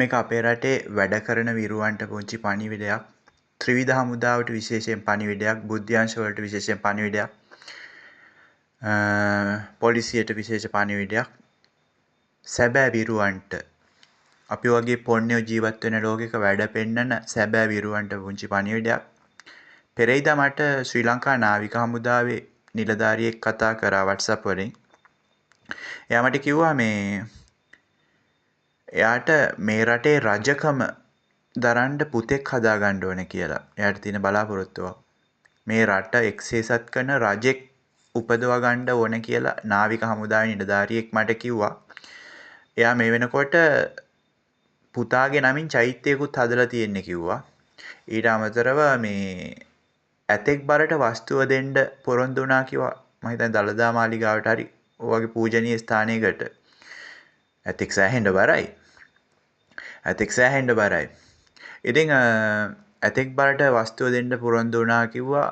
මේක අපේ රටේ වැඩ කරන විරුවන්ට පුංචි පණිවිඩයක්. ත්‍රිවිධ හමුදාවට විශේෂයෙන් පණිවිඩයක්, බුද්ධ්‍යංශ වලට විශේෂයෙන් පණිවිඩයක්, පොලිසියට විශේෂ පණිවිඩයක්. සැබෑ විරුවන්ට, අපි වගේ පොන්නයෝ ජීවත් වෙන ලෝකෙක වැඩ පෙන්නන සැබෑ විරුවන්ට පුංචි පණිවිඩයක්. පෙරේදා මට ශ්‍රී ලංකා නාවික හමුදාවේ නිලධාරියෙක් කතා කරා WhatsApp වලින්. එයා මට කිව්වා මේ එයාට මේ රටේ රජකම දරන්න පුතෙක් හදාගන්න ඕනේ කියලා. එයාට තියෙන බලාපොරොත්තුවක්. මේ රට එක්සේසත් කරන රජෙක් උපදවා ගන්න ඕන කියලා නාවික හමුදාවේ නිලධාරියෙක් මට කිව්වා. එයා මේ වෙනකොට පුතාගේ නමින් චෛත්‍යයකුත් හදලා තියෙන්නේ කිව්වා. ඊට අමතරව මේ ඇතෙක් බරට වස්තුව දෙන්න පොරොන්දු වුණා කිව්වා. මම හිතන්නේ දළදා මාලිගාවට හරි ඔය වගේ පූජනීය ස්ථානයකට. ඇතෙක් සෑහෙන්න බරයි. ඇතෙක් සෑහෙන්න බරයි. ඉතින් ඇතෙක් බරට වස්තුව දෙන්න පොරොන්දු වුණා කිව්වා.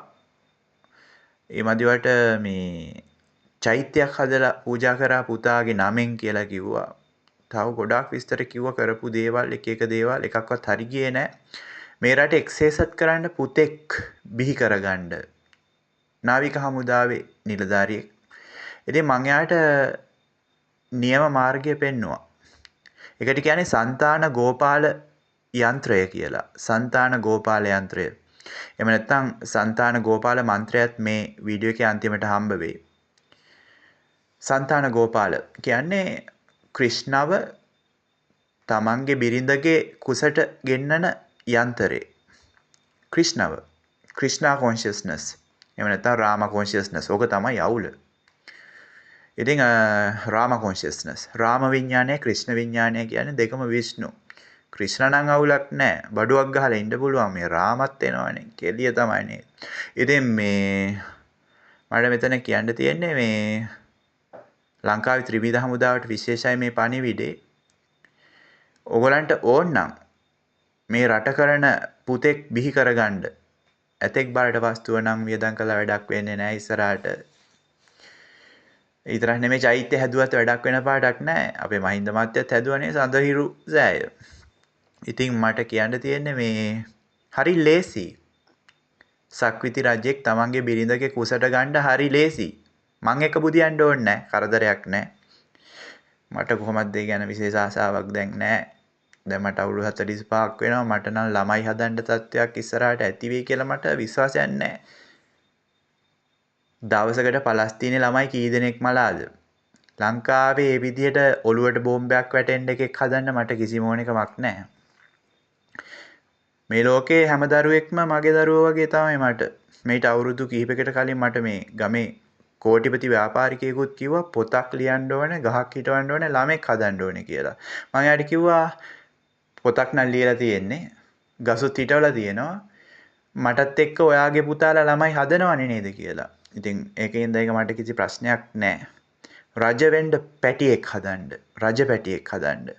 ඒ මදිවට මේ චෛත්‍යයක් හදලා පූජා කරා පුතාගේ නමෙන් කියලා කිව්වා. තව ගොඩාක් විස්තර කිව්වා කරපු දේවල්, එක එක දේවල් එකක්වත් හරි ගියේ නෑ. මේ රට එක්සේසත් කරන්න පුතෙක් බිහි කරගන්න නාවික හමුදාවේ නිලධාරියෙක්. ඉතින් මං එයාට නියම මාර්ගය පෙන්නුවා. ඒකට කියන්නේ සන්තාන ගෝපාල යන්ත්‍රය කියලා. සන්තාන ගෝපාල යන්ත්‍රය. එහෙම නැත්නම් සන්තාන ගෝපාල මන්ත්‍රයත් මේ වීඩියෝ එකේ අන්තිමට හම්බ වෙයි. සන්තාන ගෝපාල කියන්නේ ක්‍රිෂ්ණව තමන්ගේ බිරිඳගේ කුසට ගෙන්නන යන්තරේ. ක්‍රිෂ්ණව, ක්‍රිෂ්ණා කොන්ෂස්නස්. එහෙම නැත්නම් රාම කොන්ෂස්නස්. ඕක තමයි අවුල. ඉතින් රාම කොන්ෂස්නස්, රාම විඥානය, ක්‍රිෂ්ණ විඥානය කියන්නේ දෙකම විෂ්ණු. ක්‍රිෂ්ණ නම් අවුලක් නෑ. බඩුවක් ගහලා ඉන්න පුළුවන්. මේ රාමත් එනවනේ. කෙලිය තමයි නේද? ඉතින් මේ මට මෙතන කියන්න තියෙන්නේ මේ ලංකාවේ ත්‍රිවිධ හමුදාවට විශේෂයි මේ පණිවිඩේ. ඕගොල්ලන්ට ඕන නම් මේ රට කරන පුතෙක් බිහි කරගන්න ඇතෙක් බරට වස්තුව නම් වියදම් කළා වැඩක් වෙන්නේ නෑ ඉස්සරහට. විතරක් නෙමෙයි චෛත්‍ය හැදුවත් වැඩක් වෙන පාටක් නෑ. අපේ මහින්ද මහත්තයත් හැදුවනේ සඳහිරු සෑය. ඉතින් මට කියන්න තියෙන්නේ මේ හරි ලේසි. සක්විති රජෙක් තමන්ගේ බිරිඳගේ කුසට ගන්න හරි ලේසි. මං එක බුදියන්න ඕනේ නෑ. කරදරයක් නෑ. මට කොහොමද ඒ ගැන විශේෂ ආසාවක් දැන් නෑ. දැන් මට අවුරුදු 45ක් වෙනවා. මට නම් ළමයි හදන්න තත්ත්වයක් ඉස්සරහට ඇති වෙයි කියලා මට විශ්වාසයක් නෑ. දවසකට පලස්තීනේ ළමයි කී දෙනෙක් මලාද? ලංකාවේ මේ විදිහට ඔළුවට බෝම්බයක් වැටෙන්න එකෙක් හදන්න මට කිසිම ඕනකමක් නෑ. මේ ලෝකේ හැම දරුවෙක්ම මගේ දරුවෝ වගේ තමයි මට. මේට අවුරුදු කිහිපයකට කලින් මට මේ ගමේ කෝටිපති ව්‍යාපාරිකයෙකුත් කිව්වා පොතක් ලියන්න ඕනේ, ගහක් හිටවන්න ඕනේ, ළමෙක් හදන්න ඕනේ කියලා. මං එයාට කිව්වා පොතක් නම් ලියලා තියෙන්නේ, ගසුත් හිටවලා තියෙනවා, මටත් එක්ක ඔයාගේ පුතාලා ළමයි හදනවනේ නේද කියලා. ඉතින් ඒකෙන්ද ඒක මට කිසි ප්‍රශ්නයක් නෑ. රජ වෙන්න පැටියෙක් හදන්න, රජ පැටියෙක් හදන්න.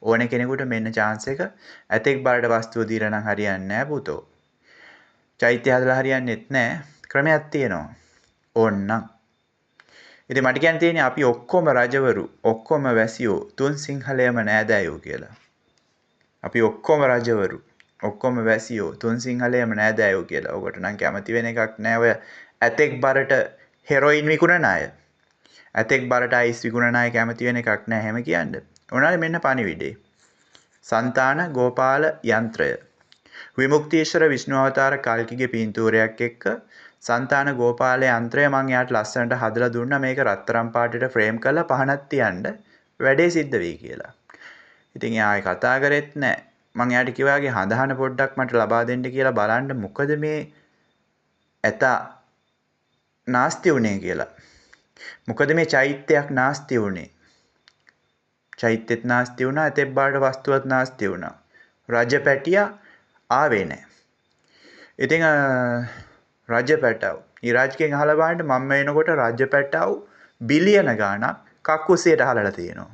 ඕන කෙනෙකුට මෙන්න චාන්ස් එක. ඇතෙක් බරට වස්තුව දීලා නම් හරියන්නේ නෑ පුතෝ. චෛත්‍ය හදලා හරියන්නේත් නෑ. ක්‍රමයක් තියෙනවා. ඕන්නම්. ඉතින් මට කියන්න තියෙන්නේ අපි ඔක්කොම රජවරු, ඔක්කොම වැසියෝ, තුන් සිංහලයම නෑදෑයෝ කියලා. අපි ඔක්කොම රජවරු, ඔක්කොම වැසියෝ, තුන් සිංහලයම නෑදෑයෝ කියලා. ඔකට නම් කැමති වෙන එකක් නෑ. ඔය ඇතෙක් බරට හෙරොයින් විකුණන අය, ඇතෙක් බරට අයිස් විකුණන අය කැමති වෙන එකක් නෑ එහෙම කියන්න. ඔනාලේ මෙන්න පණිවිඩේ. සන්තාන ගෝපාල යන්ත්‍රය. විමුක්තීශ්වර විෂ්ණු අවතාර කල්කිගේ පින්තූරයක් එක්ක සන්තාන ගෝපාල යන්ත්‍රය මං එයාට ලස්සනට හදලා දුන්නා. මේක රත්තරන් පාටට ෆ්‍රේම් කරලා පහනක් තියන්න වැඩේ සිද්ධ වෙයි කියලා. ඉතින් එයා ආයේ කතා කරෙත් නෑ. මං එයාට කිව්වා එයාගේ හඳහන පොඩ්ඩක් මට ලබා දෙන්න කියලා බලන්න මොකද මේ ඇතා නාස්ති වුණේ කියලා. මොකද මේ චෛත්‍යයක් නාස්ති වුණේ. චෛත්‍යෙත් නාස්ති වුණා, ඇතෙක් බාට වස්තුවත් නාස්ති වුණා. රජ පැටියා ආවේ නෑ. ඉතින් රජ පැටව් ඉරාජ්ගෙන් අහලා බලන්න මම වෙනකොට රජ පැටව් බිලියන ගාණක් කක්කුසියට අහලලා තියෙනවා.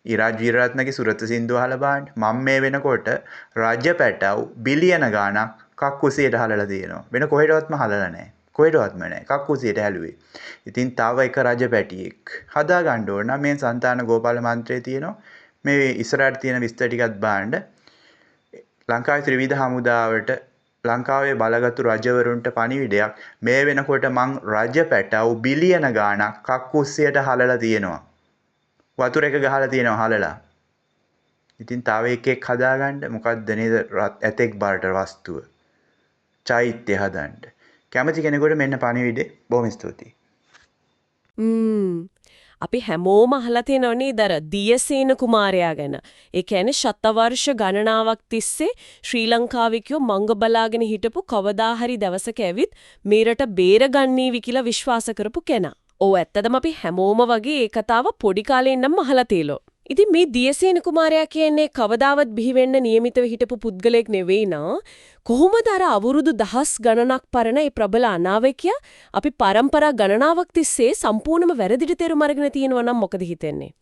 ඉරාජ් වීරරත්නගේ සුරත සින්දුව අහලා බලන්න මම මේ වෙනකොට රජ පැටව් බිලියන ගාණක් කක්කුසියට අහලලා තියෙනවා. වෙන කොහෙටවත්ම අහලලා නෑ. කොහෙටවත්ම නෑ. කක්කුසියට හැලුවේ. ඉතින් තව එක රජ පැටියෙක් හදා ගන්න ඕන නම් මේ සන්තාන ගෝපාල මන්ත්‍රය තියෙනවා. මේ ඉස්සරහට තියෙන විස්තර ටිකත් බලන්න. ලංකාවේ ත්‍රිවිධ හමුදාවට ලංකාවේ බලගත්තු රජවරුන්ට පණිවිඩයක් මේ වෙනකොට මං රජ පැටව් බිලියන ගාණක් කක්කුස්සියට හලලා තියෙනවා. වතුර එක ගහලා තියෙනවා හලලා. ඉතින් තව එකෙක් හදාගන්න මොකද්ද නේද ඇතෙක් බරට වස්තුව. චෛත්‍ය හදන්න. කැමති කෙනෙකුට මෙන්න පණිවිඩේ. බොහොම ස්තුතියි. අපි හැමෝම අහලා තියෙනව නේද අර දියසේන කුමාරයා ගැන. ඒ කියන්නේ ශතවර්ෂ ගණනාවක් තිස්සේ ශ්‍රී ලංකාවිකයෝ මංග බලාගෙන හිටපු කවදා හරි දවසක ඇවිත් මේ රට බේරගන්නීවි කියලා විශ්වාස කරපු කෙනා. ඔව්, ඇත්තටම අපි හැමෝම වගේ ඒ කතාව පොඩි කාලේ ඉඳන්ම අහලා තියෙනවා. ඉතින් මේ දියසේන කුමාරයා කියන්නේ කවදාවත් බිහි වෙන්න නියමිතව හිටපු පුද්ගලයෙක් නෙවෙයි නා. කොහොමද අර අවුරුදු දහස් ගණනක් පරණ ඒ ප්‍රබල අනාවැකිය අපි පරම්පරා ගණනාවක් තිස්සේ සම්පූර්ණම වැරදිට තේරුම් අරගෙන තියෙනවා නම් මොකද හිතෙන්නේ?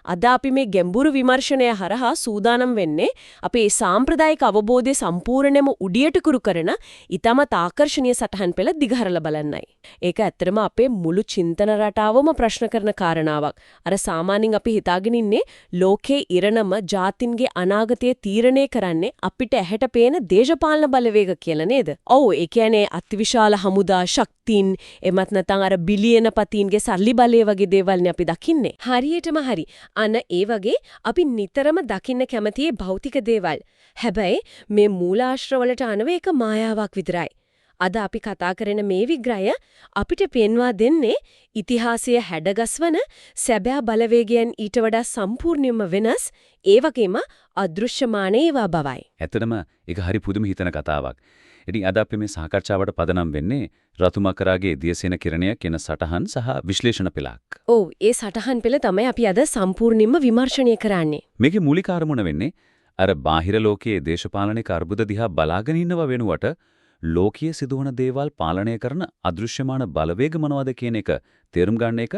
අද අපි මේ ගැඹුරු විමර්ශනය හරහා සූදානම් වෙන්නේ අපේ සාම්ප්‍රදායික අවබෝධය සම්පූර්ණයෙන්ම උඩියට කුරු කරන ඉතාමත් ආකර්ශනීය සටහන් පෙළ දිගහරලා බලන්නයි. ඒක ඇත්තටම අපේ මුළු චින්තන රටාවම ප්‍රශ්න කරන කාරණාවක්. අර සාමාන්‍යයෙන් අපි හිතාගෙන ඉන්නේ ලෝකේ ඉරණම ජාතින්ගේ අනාගතය තීරණය කරන්නේ අපිට ඇහැට පේන දේශපාලන බලවේග කියලා නේද? ඔව්, ඒ කියන්නේ අතිවිශාල හමුදා ශක්තීන් එමත් නැත්නම් අර බිලියනපතීන්ගේ සල්ලි බලය වගේ දේවල්නේ අපි දකින්නේ. හරියටම හරි. අන්න ඒ වගේ අපි නිතරම දකින්න කැමති ඒ භෞතික දේවල්. හැබැයි මේ මූලාශ්‍රවලට අනුව ඒක මායාවක් විතරයි. අද අපි කතා කරන මේ විග්‍රහය අපිට පෙන්වා දෙන්නේ ඉතිහාසය හැඩගස්වන සැබෑ බලවේගයන් ඊට වඩා සම්පූර්ණයෙන්ම වෙනස්, ඒ වගේම අදෘශ්‍යමාන ඒවා බවයි. ඇත්තටම ඒක හරි පුදුම හිතන කතාවක්. ඉතින් අද අපි මේ සාකච්ඡාවට පදනම් වෙන්නේ රතුමකරාගේ දියසේන කිරණය කියන සටහන් සහ විශ්ලේෂණ පෙළක්. ඔව්, ඒ සටහන් පෙළ තමයි අපි අද සම්පූර්ණයෙන්ම විමර්ශනය කරන්නේ. මේකේ මූලික අරමුණ වෙන්නේ අර බාහිර ලෝකයේ දේශපාලනික අර්බුද දිහා බලාගෙන ඉන්නව වෙනුවට ලෝකයේ සිදුවන දේවල් පාලනය කරන අදෘශ්‍යමාන බලවේග මොනවද කියන එක තේරුම් ගන්න එක.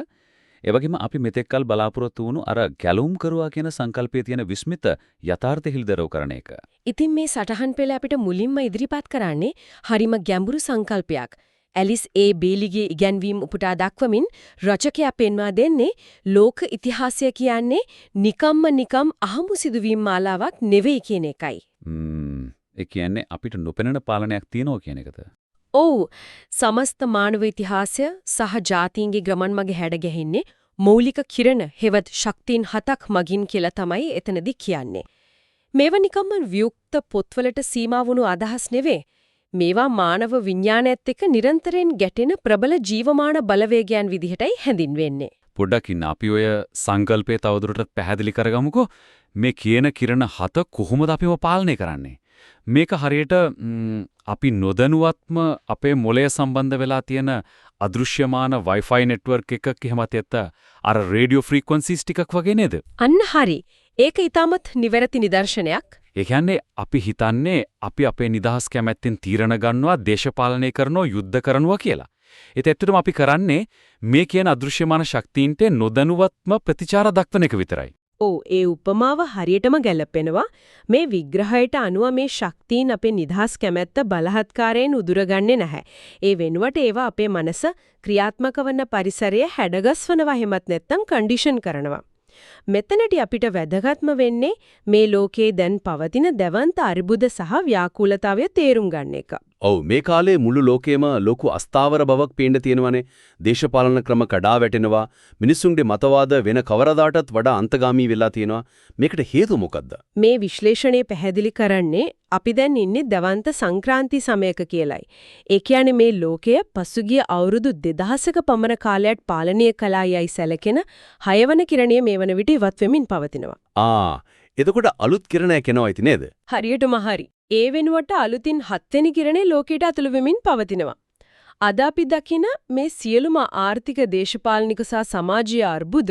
ඒ වගේම අපි මෙතෙක්කල් බලාපොරොත්තු වුණු අර ගැලවුම් කරුවා කියන සංකල්පයේ තියෙන විස්මිත යථාර්ථය හිළිදරව් කරන එක. ඉතින් මේ සටහන් පෙළ අපිට මුලින්ම ඉදිරිපත් කරන්නේ හරිම ගැඹුරු සංකල්පයක්. ඇලිස් ඒ බේලිගේ ඉගැන්වීම් උපුටා දක්වමින් රචකයා පෙන්වා දෙන්නේ ලෝක ඉතිහාසය කියන්නේ නිකම්ම නිකම් අහඹු සිදුවීම් මාලාවක් නෙවෙයි කියන එකයි. ඒ කියන්නේ අපිට නොපෙනෙන පාලනයක් තියෙනවා කියන එකද? ඔව්, සමස්ත මානව ඉතිහාසය සහ ජාතීන්ගේ ගමන් මග හැඩ ගැහෙන්නේ මৌলিක කිරණ හෙවත් ශක්තීන් හතක් මගින් කියලා තමයි එතනදි කියන්නේ. මේවා නිකම්ම වියුක්ත පොත්වලට සීමා වුණු අදහස් නෙවෙයි. මේවා මානව විඥානයත් එක්ක නිරන්තරයෙන් ගැටෙන ප්‍රබල ජීවමාන බලවේගයන් විදිහටයි හැඳින්වෙන්නේ. පොඩ්ඩක් ඉන්න, අපි ඔය සංකල්පය තවදුරටත් පැහැදිලි කරගමුකෝ. මේ කියන කිරණ හත කොහොමද අපිව පාලනය කරන්නේ? මේක හරියට අපි නොදැනුවත්ම අපේ මොළය සම්බන්ධ වෙලා තියෙන අදෘශ්‍යමාන Wi-Fi network එකක් එහෙමත් නැත්නම් අර රේඩියෝ ෆ්‍රීකවන්සිස් ටිකක් වගේ නේද? අන්න හරි. ඒක ඉතාමත් නිවැරදි නිදර්ශනයක්. ඒ කියන්නේ අපි හිතන්නේ අපි අපේ නිදහස් කැමැත්තෙන් තීරණ ගන්නවා, දේශපාලනය කරනවා, යුද්ධ කරනවා කියලා. ඒත් ඇත්තටම අපි කරන්නේ මේ කියන අදෘශ්‍යමාන ශක්තීන්ට නොදැනුවත්ම ප්‍රතිචාර දක්වන එක විතරයි. ඔව්, ඒ උපමාව හරියටම ගැලපෙනවා. මේ විග්‍රහයට අනුව මේ ශක්තීන් අපේ නිදහස් කැමැත්ත බලහත්කාරයෙන් උදුරගන්නේ නැහැ. ඒ වෙනුවට ඒවා අපේ මනස ක්‍රියාත්මක වන පරිසරය හැඩගස්වනවා එහෙමත් නැත්නම් කන්ඩිෂන් කරනවා. මෙතනදී අපිට වැදගත්ම වෙන්නේ මේ ලෝකයේ දැන් පවතින දැවන්ත අර්බුද සහ ව්‍යාකූලතාවය තේරුම් ගන්න එක. ඔව්, මේ කාලේ මුළු ලෝකෙම ලොකු අස්ථාවර බවක් පේන්න තියෙනවනේ. දේශපාලන ක්‍රම කඩා වැටෙනවා. මිනිස්සුන්ගේ මතවාද වෙන කවරදාටත් වඩා අන්තගාමී වෙලා තියෙනවා. මේකට හේතුව මොකද්ද? මේ විශ්ලේෂණය පැහැදිලි කරන්නේ අපි දැන් ඉන්නේ දැවන්ත සංක්‍රාන්ති සමයක කියලයි. ඒ කියන්නේ මේ ලෝකය පසුගිය අවුරුදු 2000ක පමණ කාලයක් පාලනය කළා යයි සැලකෙන හයවන කිරණය මේ වන විට ඉවත් වෙමින් පවතිනවා. ආ, එතකොට අලුත් කිරණයක් එනවා ඉතින් නේද? හරියටම හරි. ඒ වෙනුවට අලුතින් හත්වෙනි කිරණය ලෝකයට ඇතුළු වෙමින් පවතිනවා. අද අපි දකින මේ සියලුම ආර්ථික, දේශපාලනික සහ සමාජීය අර්බුද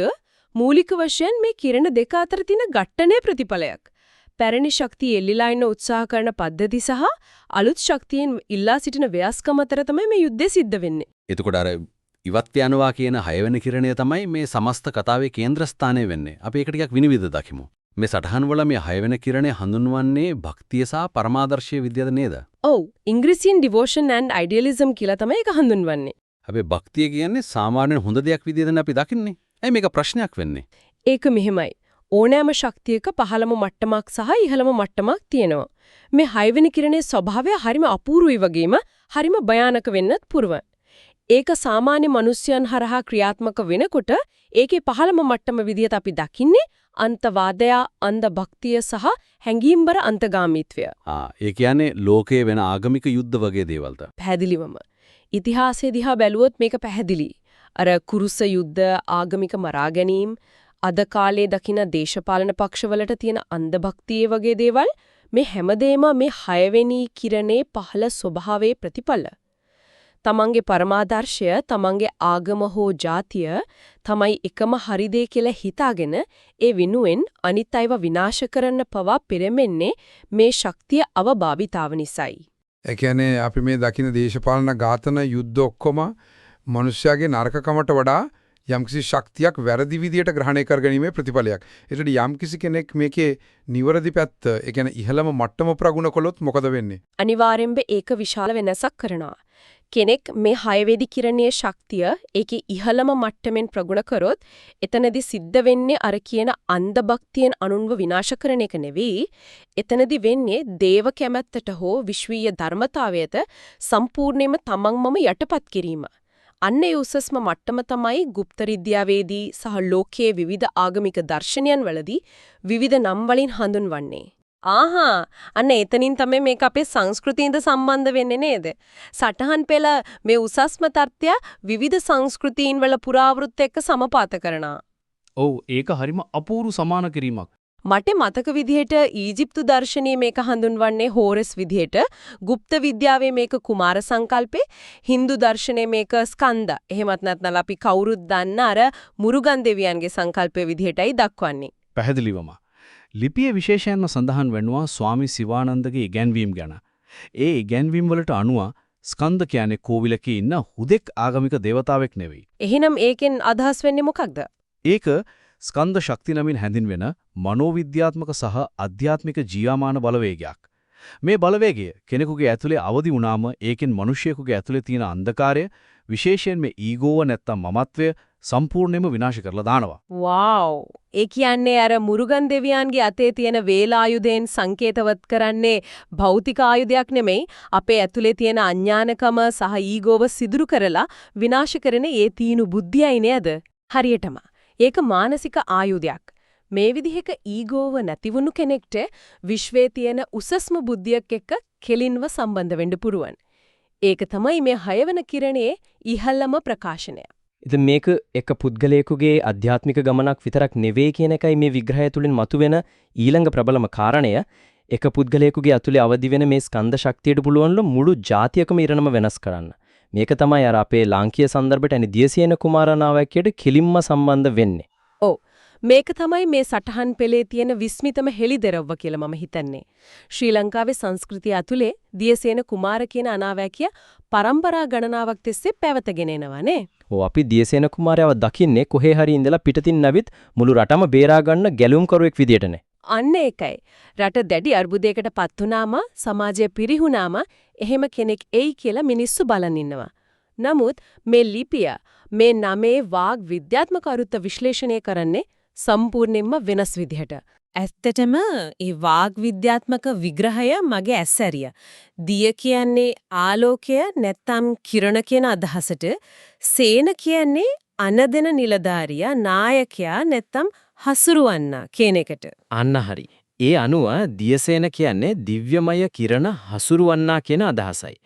මූලික වශයෙන් මේ කිරණ දෙක අතර තියෙන ඝට්ටනයේ ප්‍රතිඵලයක්. පැරණි ශක්තිය එල්ලිලා ඉන්න උත්සාහ කරන පද්ධති සහ අලුත් ශක්තියෙන් ඉල්ලා සිටින ව්‍යස්කම අතර තමයි මේ යුද්ධය සිද්ධ වෙන්නේ. එතකොට අර ඉවත් යනවා කියන හයවෙනි කිරණය තමයි මේ සමස්ත කතාවේ කේන්ද්‍රස්ථානය වෙන්නේ. අපි ඒක ටිකක් විනිවිද දකිමු. මේ සටහන් වල මේ හයවෙනි කිරණය හඳුන්වන්නේ භක්තිය සහ පරමාදර්ශීය විද්‍යාව නේද? ඔව්, ඉංග්‍රීසියෙන් devotion and idealism කියලා තමයි ඒක හඳුන්වන්නේ. හැබැයි භක්තිය කියන්නේ සාමාන්‍යයෙන් හොඳ දෙයක් විදියටනේ අපි දකින්නේ. ඇයි මේක ප්‍රශ්නයක් වෙන්නේ? ඒක මෙහෙමයි. ඕනෑම ශක්තියක පහළම මට්ටමක් සහ ඉහළම මට්ටමක් තියෙනවා. මේ හයවෙනි කිරණේ ස්වභාවය හරිම අපූර්වයි වගේම හරිම භයානක වෙන්නත් පුරුවන්. ඒක සාමාන්‍ය මිනිස්යන් හරහා ක්‍රියාත්මක වෙනකොට ඒකේ පහළම මට්ටම විදිහට අපි දකින්නේ අන්තවාදය, අන්ධ භක්තිය සහ හැඟීම්බර අන්තගාමීත්වය. ආ, ඒ කියන්නේ ලෝකයේ වෙන ආගමික යුද්ධ වගේ දේවල්ද? පැහැදිලිවම. ඉතිහාසය දිහා බැලුවොත් මේක පැහැදිලි. අර කුරුස යුද්ධ, ආගමික මරා ගැනීම, අද කාලේ දකින දේශපාලන පක්ෂවලට තියෙන අන්ධ භක්තිය වගේ දේවල් මේ හැමදේම මේ හයවෙනි කිරණේ පහළ ස්වභාවයේ ප්‍රතිඵල. තමන්ගේ පරමාදර්ශය, තමන්ගේ ආගම හෝ ජාතිය තමයි එකම හරි දේ කියලා හිතාගෙන ඒ වෙනුවෙන් අනිත් අයව විනාශ කරන්න පවා පෙරමෙන්නේ මේ ශක්තිය අවභාවිතාව නිසායි. ඒ කියන්නේ අපි මේ දකින දේශපාලන ඝාතන යුද්ධ ඔක්කොම මිනිස්යාගේ නරකකමට වඩා යම්කිසි ශක්තියක් වැරදි විදියට ග්‍රහණය කරගැනීමේ ප්‍රතිඵලයක්. ඒකට යම්කිසි කෙනෙක් මේකේ නිවැරදි පැත්ත, ඒ කියන්නේ ඉහළම මට්ටම ප්‍රගුණ කළොත් මොකද වෙන්නේ? අනිවාර්යෙන්ම ඒක විශාල වෙනසක් කරනවා. කෙනෙක් මේ හයවැනි කිරණයේ ශක්තිය ඒකේ ඉහළම මට්ටමින් ප්‍රගුණ කරොත් එතනදි සිද්ධ වෙන්නේ අර කියන අන්ධ භක්තියෙන් අනුන්ව විනාශ කරන එක නෙවෙයි. එතනදි වෙන්නේ දේව කැමැත්තට හෝ විශ්වීය ධර්මතාවයට සම්පූර්ණයෙන්ම තමන්මම යටපත් කිරීම. අන්න ඒ උසස්ම මට්ටම තමයි ගුප්ත විද්‍යාවේදී සහ ලෝකයේ විවිධ ආගමික දර්ශනයන් වලදී විවිධ නම් වලින් හඳුන්වන්නේ. ආහා, අන්න එතනින් තමයි මේක අපේ සංස්කෘතියෙන්ද සම්බන්ධ වෙන්නේ නේද? සටහන් පෙළ මේ උසස්ම තත්ත්වය විවිධ සංස්කෘතීන් වල පුරාවෘත්ත එක්ක සමපාත කරනවා. ඔව්, ඒක හරිම අපූර්ව සමාන කිරීමක්. මට මතක විදිහට ඊජිප්තු දර්ශනයේ මේක හඳුන්වන්නේ හෝරස් විදිහට, ගුප්ත විද්‍යාවේ මේක කුමාර සංකල්පේ, හින්දු දර්ශනයේ මේක ස්කන්ධ. එහෙමත් නැත්නම් අපි කවුරුත් දන්න අර මුරුගන් දෙවියන්ගේ සංකල්පය විදිහටයි දක්වන්නේ. පැහැදිලිවම. ලිපියේ විශේෂයෙන්ම සඳහන් වෙනවා ස්වාමි සිවානන්දගේ ඉගැන්වීම් ගැන. ඒ ඉගැන්වීම් වලට අනුව ස්කන්ධ කියන්නේ කෝවිලක ඉන්න හුදෙක් ආගමික දේවතාවෙක් නෙවෙයි. එහෙනම් ඒකෙන් අදහස් වෙන්නේ මොකක්ද? ඒක ස්කන්ධ ශක්ති නමින් හැඳින්වෙන මනෝවිද්‍යාත්මක සහ අධ්‍යාත්මික ජීවමාන බලවේගයක්. මේ බලවේගය කෙනෙකුගේ ඇතුලේ අවදි වුණාම ඒකෙන් මිනිසියෙකුගේ ඇතුලේ තියෙන අන්ධකාරය, විශේෂයෙන් මේ ඊගෝව නැත්තම් මමත්වය සම්පූර්ණයෙන්ම විනාශ කරලා දානවා. වව්! ඒ කියන්නේ අර මුරුගන් දෙවියන්ගේ අතේ තියෙන වේලායුධයෙන් සංකේතවත් කරන්නේ භෞතික ආයුධයක් නෙමෙයි, අපේ ඇතුලේ තියෙන අඥානකම සහ ඊගෝව සිදුරු කරලා විනාශ කරන ඒ තීනු බුද්ධියයි නේද? හරියටම. ඒක මානසික ආයුධයක්. මේ විදිහක ඊගෝව නැතිවුණු කෙනෙක්ට විශ්වයේ තියෙන උසස්ම බුද්ධියක් එක්ක කෙලින්ව සම්බන්ධ වෙන්න පුරුවන්. ඒක තමයි මේ හයවන කිරණයේ ඉහළම ප්‍රකාශනය. ඉතින් මේක එක පුද්ගලයෙකුගේ අධ්‍යාත්මික ගමනක් විතරක් නෙවෙයි කියන එකයි මේ විග්‍රහය තුලින් මතුවෙන ඊළඟ ප්‍රබලම කාරණය. එක පුද්ගලයෙකුගේ ඇතුලේ අවදි වෙන මේ ස්කන්ධ ශක්තියට පුළුවන්ලු මුළු ජාතියකම ඉරණම වෙනස් කරන්න. මේක තමයි අර අපේ ලාංකීය සන්දර්භයට ඇනි දියසේන කුමාරනාවැකියට කෙලින්ම සම්බන්ධ වෙන්නේ. ඔව්. මේක තමයි මේ සටහන් පෙළේ තියෙන විස්මිතම හෙළිදරව්ව කියලා මම හිතන්නේ. ශ්‍රී ලංකාවේ සංස්කෘතිය ඇතුලේ දියසේන කුමාර කියන අනාවැකිය පරම්පරා ගණනාවක් තිස්සේ පැවතගෙන එනවා නේ. ඔව්, අපි දියසේන කුමාරයව දකින්නේ කොහේ හරි ඉඳලා පිටතින් නැවිත් මුළු රටම බේරා ගන්න ගැලුම්කරුවෙක් විදියටනේ. අන්න ඒකයි. රට දැඩි අර්බුදයකට පත් වුණාම, සමාජය පිරිහුණාම එහෙම කෙනෙක් එයි කියලා මිනිස්සු බලන් ඉන්නවා. නමුත් මේ ලිපිය මේ නමේ වාග් විද්‍යාත්මක අරුත විශ්ලේෂණය කරන්නේ සම්පූර්ණයෙන්ම වෙනස් විදිහට. ඇත්තටම ඒ වාග් විද්‍යාත්මක විග්‍රහය මගේ ඇස් ඇරිය. දිය කියන්නේ ආලෝකය නැත්තම් කිරණ කියන අදහසට, සේන කියන්නේ අනදෙන නිලධාරියා, නායකයා නැත්තම් හසුරුවන්නා කියන එකට. අන්න හරි. ඒ අනුව දියසේන කියන්නේ දිව්‍යමය කිරණ හසුරුවන්නා කියන අදහසයි.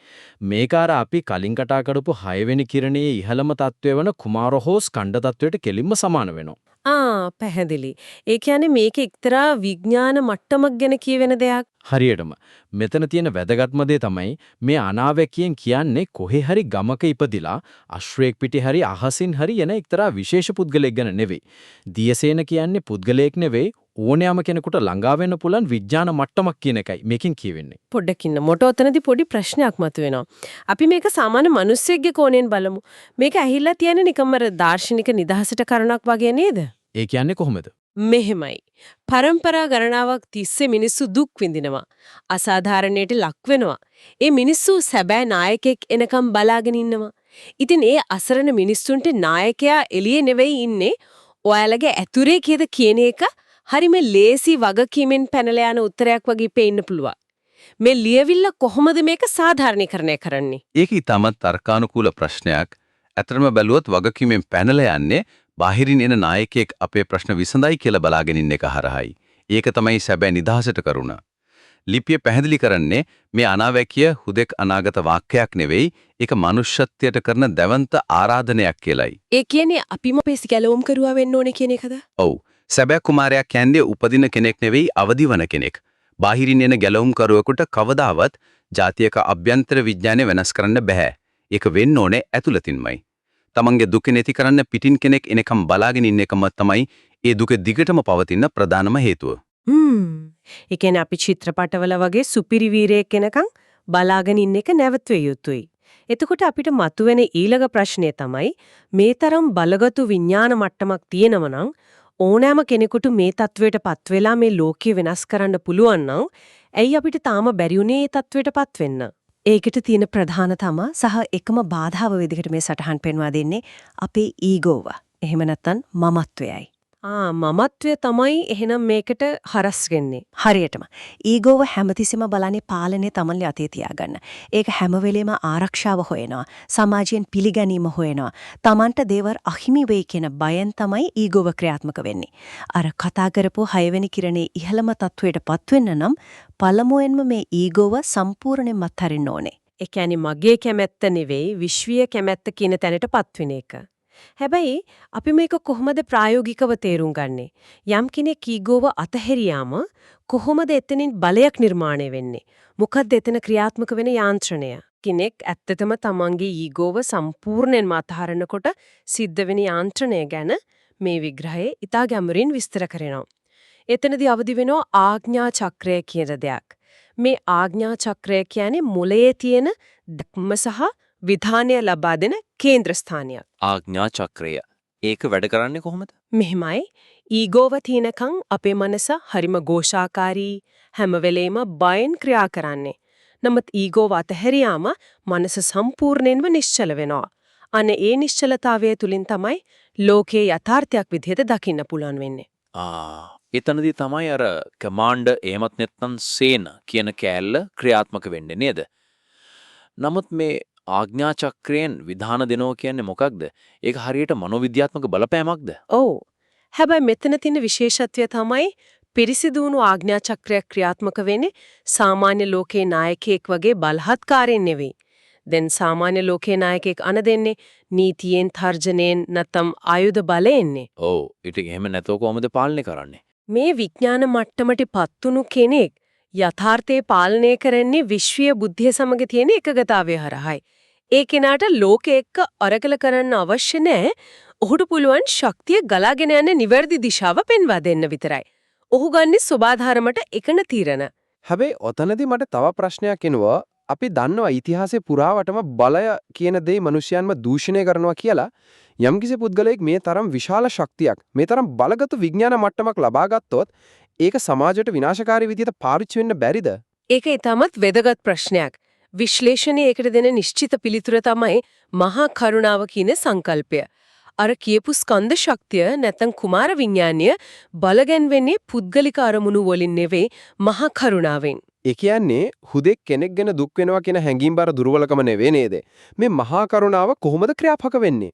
මේක අර අපි කලින් කතා කරපු හයවෙනි කිරණයේ ඉහළම තත්වය වන කුමාර හෝ ස්කණ්ඩ තත්වයට කෙලින්ම සමාන වෙනවා. ආ, පැහැදිලි. ඒ කියන්නේ මේක එක්තරා විඥාන මට්ටමක් ගැන කියවෙන දෙයක්. හරියටම. මෙතන තියෙන වැදගත්ම දේ තමයි මේ අනාවැකියෙන් කියන්නේ කොහේ හරි ගමක ඉපදිලා අශ්වයෙක් පිටේ හරි අහසින් හරි එන එක්තරා විශේෂ පුද්ගලයෙක් ගැන නෙවෙයි. දියසේන කියන්නේ පුද්ගලයෙක් නෙවෙයි, ඕනෑම කෙනෙකුට ළඟා වෙන්න පුළුවන් විඥාන මට්ටමක් කියන එකයි මේකෙන් කියවෙන්නේ. පොඩ්ඩක් ඉන්න. මොට ඔතනදී පොඩි ප්‍රශ්නයක් මතුවෙනවා. අපි මේක සාමාන්‍ය මිනිස්සෙක්ගේ කෝණයෙන් බලමු. මේක ඇහිලා තියෙන නිකම්ම අර දාර්ශනික නිදහසට කරුණක් වගේ නේද? ඒ කියන්නේ කොහොමද? මෙහෙමයි. පරම්පරා ගණනාවක් තිස්සේ මිනිස්සු දුක් විඳිනවා. අසාධාරණයට ලක් වෙනවා. ඒ මිනිස්සු සැබෑ නායකයෙක් එනකම් බලාගෙන ඉන්නවා. ඉතින් ඒ අසරණ මිනිස්සුන්ට නායකයා එළියේ නෙවෙයි ඉන්නේ, ඔයාලගේ ඇතුරේ කියද කියන එක හරිම ලේසි වගකීමෙන් පැනලා යන උත්තරයක් වගේ පේන්න පුළුවන්. මේ ලියවිල්ල කොහොමද මේක සාධාරණීකරණය කරන්නේ? ඒක ඉතාමත් තර්කානුකූල ප්‍රශ්නයක්. ඇත්තටම බැලුවොත් වගකීමෙන් පැනලා යන්නේ බාහිරින් එන නායකයෙක් අපේ ප්‍රශ්න විසඳයි කියලා බලාගෙන ඉන්න එක හරහායි. ඒක තමයි සැබෑ නිදහසට කරුණ. ලිපිය පැහැදිලි කරන්නේ මේ අනාවැකිය හුදෙක් අනාගත වාක්‍යයක් නෙවෙයි, ඒක මනුෂ්‍යත්වයට කරන දැවැන්ත ආරාධනයක් කියලයි. ඒ කියන්නේ අපිම අපේ ගැලවුම් කරුවා වෙන්න ඕනේ කියන එකද? ඔව්. සැබෑ කුමාරයා කියන්නේ උපදින කෙනෙක් නෙවෙයි අවදි වන කෙනෙක්. බාහිරින් එන ගැලවුම් කරුවෙකුට කවදාවත් ජාතියක අභ්‍යන්තර විඥානය වෙනස් කරන්න බෑ. ඒක වෙන්න ඕනේ ඇතුළතින්මයි. තමන්ගේ දුක නැති කරන්න පිටින් කෙනෙක් එනකම් බලාගෙන ඉන්න එකම තමයි ඒ දුක දිගටම පවතින ප්‍රධානම හේතුව. ඒ කියන්නේ අපි චිත්‍රපටවල වගේ සුපිරි වීරයෙක් එනකම් බලාගෙන ඉන්න එක නැවතුවිය යුතුයි. එතකොට අපිට මතුවෙන ඊළඟ ප්‍රශ්නය තමයි මේ තරම් බලගතු විඥාන මට්ටමක් තියෙනව නම් ඕනෑම කෙනෙකුට මේ තත්වයට පත් වෙලා මේ ලෝකය වෙනස් කරන්න පුළුවන් නම් ඇයි අපිට තාම බැරි වුණේ මේ තත්වයට පත් වෙන්න? ඒකට තියෙන ප්‍රධානතම සහ එකම බාධාව විදිහට මේ සටහන් පෙන්වා දෙන්නේ අපේ ඊගෝව. එහෙම නැත්නම් මමත්වයයි. ආ මමත්වය තමයි එහෙනම් මේකට හරස් වෙන්නේ. හරියටම. ඊගෝව හැමතිස්සෙම බලන්නේ පාලනය තමන්ගේ අතේ තියාගන්න. ඒක හැම වෙලේම ආරක්ෂාව හොයනවා. සමාජයෙන් පිළිගැනීම හොයනවා. තමන්ට දේවල් අහිමි වෙයි කියන බයෙන් තමයි ඊගෝව ක්‍රියාත්මක වෙන්නේ. අර කතා කරපු හයවෙනි කිරණේ ඉහළම තත්වයට පත් වෙන්න නම් පළමුවෙන්ම මේ ඊගෝව සම්පූර්ණයෙන්ම අත්හරින්න ඕනේ. ඒ කියන්නේ මගේ කැමැත්ත නෙවෙයි විශ්වීය කැමැත්ත කියන තැනට පත් වෙන එක. හැබැයි අපි මේක කොහොමද ප්‍රායෝගිකව තේරුම් ගන්නෙ? යම් කෙනෙක් ඊගෝව අතහැරියාම කොහොමද එතනින් බලයක් නිර්මාණය වෙන්නේ? මොකද්ද එතන ක්‍රියාත්මක වෙන යාන්ත්‍රණය? කෙනෙක් ඇත්තටම තමන්ගේ ඊගෝව සම්පූර්ණයෙන්ම අතහරිනකොට සිද්ධ වෙන යාන්ත්‍රණය ගැන මේ විග්‍රහයේ ඉතා ගැඹුරින් විස්තර කරනවා. එතනදී අවදි වෙනවා ආඥා චක්‍රය කියන දෙයක්. මේ ආඥා චක්‍රය කියන්නේ මොළයේ තියෙන ධක්ම සහ විධානය ලබා දෙන කේන්ද්‍ර ස්ථානයක්. ආඥා චක්‍රය. ඒක වැඩ කරන්නේ කොහොමද? මෙහෙමයි ඊගෝව තියෙනකන් අපේ මනස හරිම ഘോഷාකාරී හැම වෙලේම බයෙන් ක්‍රියා කරන්නේ. නමුත් ඊගෝව අතහැරියාම මනස සම්පූර්ණයෙන්ම නිශ්චල වෙනවා. අන්න ඒ නිශ්චලතාවය තුලින් තමයි ලෝකේ යථාර්ථයක් විදිහට දකින්න පුළුවන් වෙන්නේ. ආ එතනදී තමයි අර කමාන්ඩර් එහෙමත් නැත්නම් සේන කියන කෑල්ල ක්‍රියාත්මක වෙන්නේ නේද? නමුත් මේ ආඥා චක්‍රයෙන් විධාන දෙනවා කියන්නේ මොකක්ද? ඒක හරියට මනෝවිද්‍යාත්මක බලපෑමක්ද? ඔව්. හැබැයි මෙතන තියෙන විශේෂත්වය තමයි පිරිසිදු වුණු ආඥා චක්‍රයක් ක්‍රියාත්මක වෙන්නේ සාමාන්‍ය ලෝකේ නායකයෙක් වගේ බලහත්කාරයෙන් නෙවෙයි. දැන් සාමාන්‍ය ලෝකේ නායකයෙක් අණ දෙන්නේ නීතියෙන්, තර්ජනයෙන් නැත්නම් ආයුධ බලයෙන්නේ. ඔව්. ඉතින් එහෙම නැතුව කොහොමද පාලනය කරන්නේ? මේ විඥාන මට්ටමට පත්තුණු කෙනෙක් යථාර්ථය පාලනය කරන්නේ විශ්වීය බුද්ධිය සමග තියෙන එකගතාවය හරහායි. ඒ කෙනාට ලෝකෙ එක්ක අරගල කරන්න අවශ්‍ය නෑ. ඔහුට පුළුවන් ශක්තිය ගලාගෙන යන නිවැරදි දිශාව පෙන්වා දෙන්න විතරයි. ඔහු ගන්නේ සෝබාධර්මට එකන තීරණ. හැබැයි ඔතනදී මට තව ප්‍රශ්නයක් එනවා. අපි දන්නවා ඉතිහාසයේ පුරාවටම බලය කියන දේ මිනිසයන්ම දූෂණය කරනවා කියලා. යම්කිසි පුද්ගලයෙක් මේ තරම් විශාල ශක්තියක්, මේ තරම් බලගතු විඥාන මට්ටමක් ලබා ගත්තොත් ඒක සමාජයට විනාශකාරී විදිහට පාවිච්චි වෙන්න බැරිද? ඒක ඉතාමත් වැදගත් ප්‍රශ්නයක්. විශ්ලේෂණයේ ඒකට දෙන නිශ්චිත පිළිතුර තමයි මහා කරුණාව කියන සංකල්පය. අර කියපු ස්කන්ධ ශක්තිය නැත්නම් කුමාර විඥානය බලගැන්වෙන්නේ පුද්ගලික අරමුණු වලින් නෙවෙයි මහා කරුණාවෙන්. ඒ කියන්නේ හුදෙක් කෙනෙක් ගැන දුක් වෙනවා කියන හැඟීම්බර දුර්වලකම නෙවෙයි නේද? මේ මහා කරුණාව කොහොමද ක්‍රියාත්මක වෙන්නේ?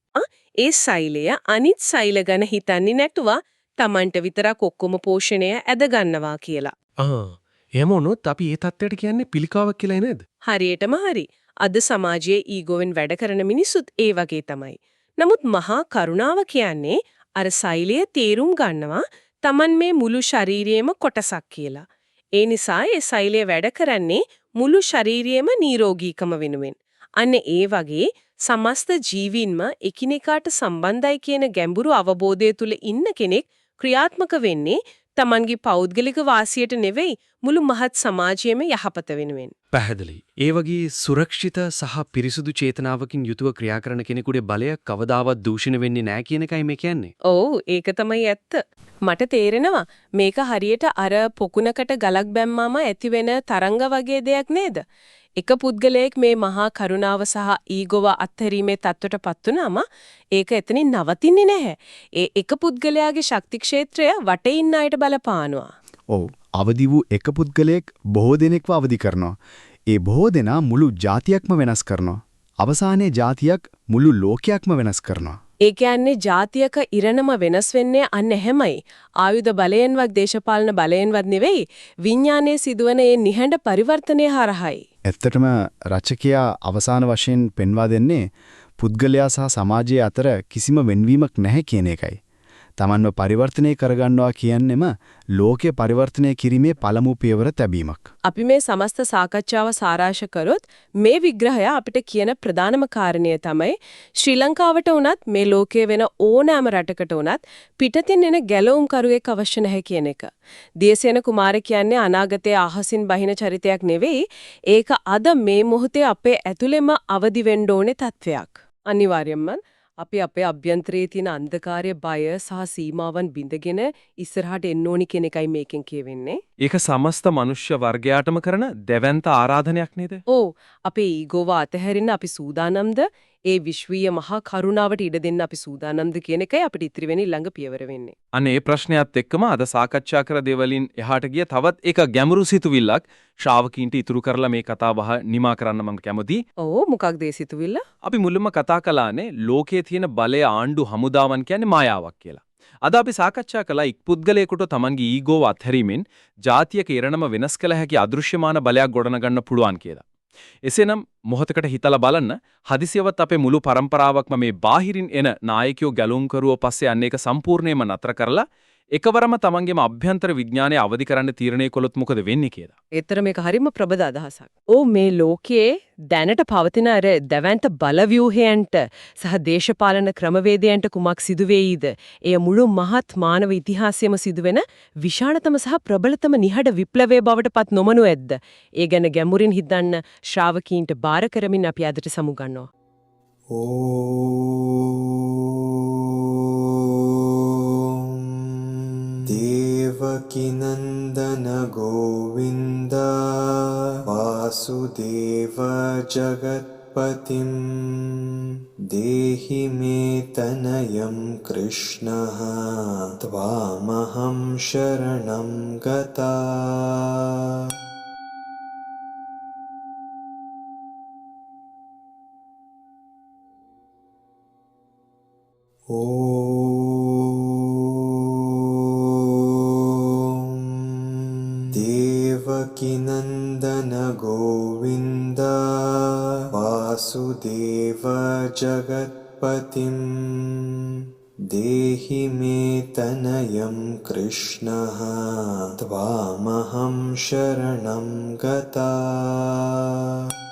ඒ සෛලය අනිත් සෛල ගැන හිතන්නේ නැතුව Tamanට විතරක් ඔක්කොම පෝෂණය ඇද ගන්නවා කියලා. ආ එහෙම වුණොත් අපි ඒ තත්ත්වයට කියන්නේ පිළිකාවක් කියලා නේද? හරියටම හරි. අද සමාජයේ ඊගෝවෙන් වැඩ කරන මිනිස්සුත් ඒ වගේ තමයි. නමුත් මහා කරුණාව කියන්නේ අර සෛලය තේරුම් ගන්නවා Taman මේ මුළු ශරීරයේම කොටසක් කියලා. ඒ නිසා ඒ සෛලය වැඩ කරන්නේ මුළු ශරීරයේම නිරෝගීකම වෙනුවෙන්. අන්න ඒ වගේ සමස්ත ජීවීන්ම එකිනෙකාට සම්බන්ධයි කියන ගැඹුරු අවබෝධය තුල ඉන්න කෙනෙක් ක්‍රියාත්මක වෙන්නේ Tamanගේ පෞද්ගලික වාසියට නෙවෙයි මුළු මහත් සමාජයේම යහපත වෙනුවෙන්. පැහැදිලි. ඒ වගේ සුරක්ෂිත සහ පිරිසුදු චේතනාවකින් යුතුව ක්‍රියා කරන කෙනෙකුගේ බලය කවදාවත් දූෂණය වෙන්නේ නැහැ කියන එකයි මේ කියන්නේ. ඔව් ඒක තමයි ඇත්ත. මට තේරෙනවා මේක හරියට අර පොකුණකට ගලක් බැම්මාම ඇතිවෙන තරංග වගේ දෙයක් නේද? එක පුද්ගලයෙක් මේ මහා කරුණාව සහ ඊගෝව අත්හැරීමේ තත්ත්වයටපත් වුනාම ඒක එතනින් නවතින්නේ නැහැ. ඒ එක පුද්ගලයාගේ ශක්ති ක්ෂේත්‍රය වටේ ඉන්න අයට බලපානවා. ඔව්. අවදි වූ එක පුද්ගලයෙක් බොහෝ දෙනෙක්ව අවදි කරනවා. ඒ බොහෝ දෙනා මුළු ජාතියක්ම වෙනස් කරනවා. අවසානයේ ජාතියක් මුළු ලෝකයක්ම වෙනස් කරනවා. ඒ කියන්නේ ජාතියක ඉරණම වෙනස් වෙන්නේ අන්න එහෙමයි. ආයුධ බලයෙන්වත් දේශපාලන බලයෙන්වත් නෙවෙයි, විඥානයේ සිදුවන ඒ නිහඬ පරිවර්තනය හරහායි. ඇත්තටම රචකයා අවසාන වශයෙන් පෙන්වා දෙන්නේ පුද්ගලයා සහ සමාජය අතර කිසිම වෙන්වීමක් නැහැ කියන එකයි. තමන්ව පරිවර්තනය කරගන්නවා කියන්නෙම ලෝකය පරිවර්තනය කිරීමේ පළමු පියවර තැබීමක්. අපි මේ සමස්ත සාකච්ඡාව සාරාංශ කරොත් මේ විග්‍රහය අපිට කියන ප්‍රධානම කාරණය තමයි ශ්‍රී ලංකාවට වුණත් මේ ලෝකයේ වෙන ඕනෑම රටකට වුණත් පිටතින් එන ගැලවුම්කරුවෙක් අවශ්‍ය නැහැ කියන එක. දියසේන කුමාර කියන්නේ අනාගතයේ අහසින් බහින චරිතයක් නෙවෙයි. ඒක අද මේ මොහොතේ අපේ ඇතුළෙම අවදි වෙන්න ඕනේ තත්වයක්. අනිවාර්යයෙන්ම අපි අපේ අභ්‍යන්තරයේ තියෙන අන්ධකාරය, බය සහ සීමාවන් බිඳගෙන ඉස්සරහට එන්න ඕනි කියන එකයි මේකෙන් කියවෙන්නේ. ඒක සමස්ත මනුෂ්‍ය වර්ගයාටම කරන දැවැන්ත ආරාධනයක් නේද? ඔව්. අපේ ඊගෝව අතහැරින්න අපි සූදානම්ද? ඒ විශ්වීය මහා කරුණාවට ඉඩ දෙන්න අපි සූදානම්ද කියන එකයි අපිට ඉතිරි වෙන ඊළඟ පියවර වෙන්නේ. අන්න ඒ ප්‍රශ්නයත් එක්කම අද සාකච්ඡා කර දේවලින් එහාට ගිය තවත් එක ගැඹුරු සිතුවිල්ලක් ශ්‍රාවකීන්ට ඉතුරු කරලා මේ කතාව බහ නිමා කරන්න මම කැමතියි. ඔව්, මොකක්ද ඒ සිතුවිල්ල? අපි මුලින්ම කතා කළානේ ලෝකයේ තියෙන බලය ආණ්ඩු හමුදාවන් කියන්නේ මායාවක් කියලා. අද අපි සාකච්ඡා කළා එක් පුද්ගලයෙකුට තමන්ගේ ඊගෝව අත්හැරීමෙන් ජාතියක ඉරණම වෙනස් කළ හැකි අදෘශ්‍යමාන බලයක් ගොඩනගන්න පුළුවන් කියලා. එසේනම් මොහොතකට හිතලා බලන්න, හදිසියවත් අපේ මුළු පරම්පරාවක්ම මේ බාහිරින් එන නායකයෝ ගැලවුම්කරුවෝ පස්සේ යන්න එක සම්පූර්ණයෙන්ම නතර කරලා එකවරම තමන්ගේම අභ්‍යන්තර විඥානය අවදි කරන්න තීරණය කළොත් මොකද වෙන්නේ කියලා. ඒතර මේක හරිම ප්‍රබල අදහසක්. ඔව්, මේ ලෝකයේ දැනට පවතින අර දැවැන්ත බලව්‍යූහයන්ට සහ දේශපාලන ක්‍රමවේදයන්ට කුමක් සිදු වෙයිද? එය මුළු මහත් මානව ඉතිහාසයේම සිදුවෙන විශාලතම සහ ප්‍රබලතම නිහඬ විප්ලවය බවට පත් නොමනු ඇද්ද? ඒ ගැන ගැඹුරින් හිතන්න ශ්‍රාවකීන්ට බාර කරමින් අපි අදට සමුගන්නවා. දේවකිනන්දන ගෝවින්ද වාසුදේව ජගත්පතිම් දේහි මේ තනයම් කෘෂ්ණಃ ත්වාමහං ಶರಣಂ ගතා. දේවකිනන්දන ගෝවින්ද වාසුදේව ජගත්පතිම් දේහි මේ තනයම් කෘෂ්ණಃ ත්වාමහං ಶರಣಂ ගතා.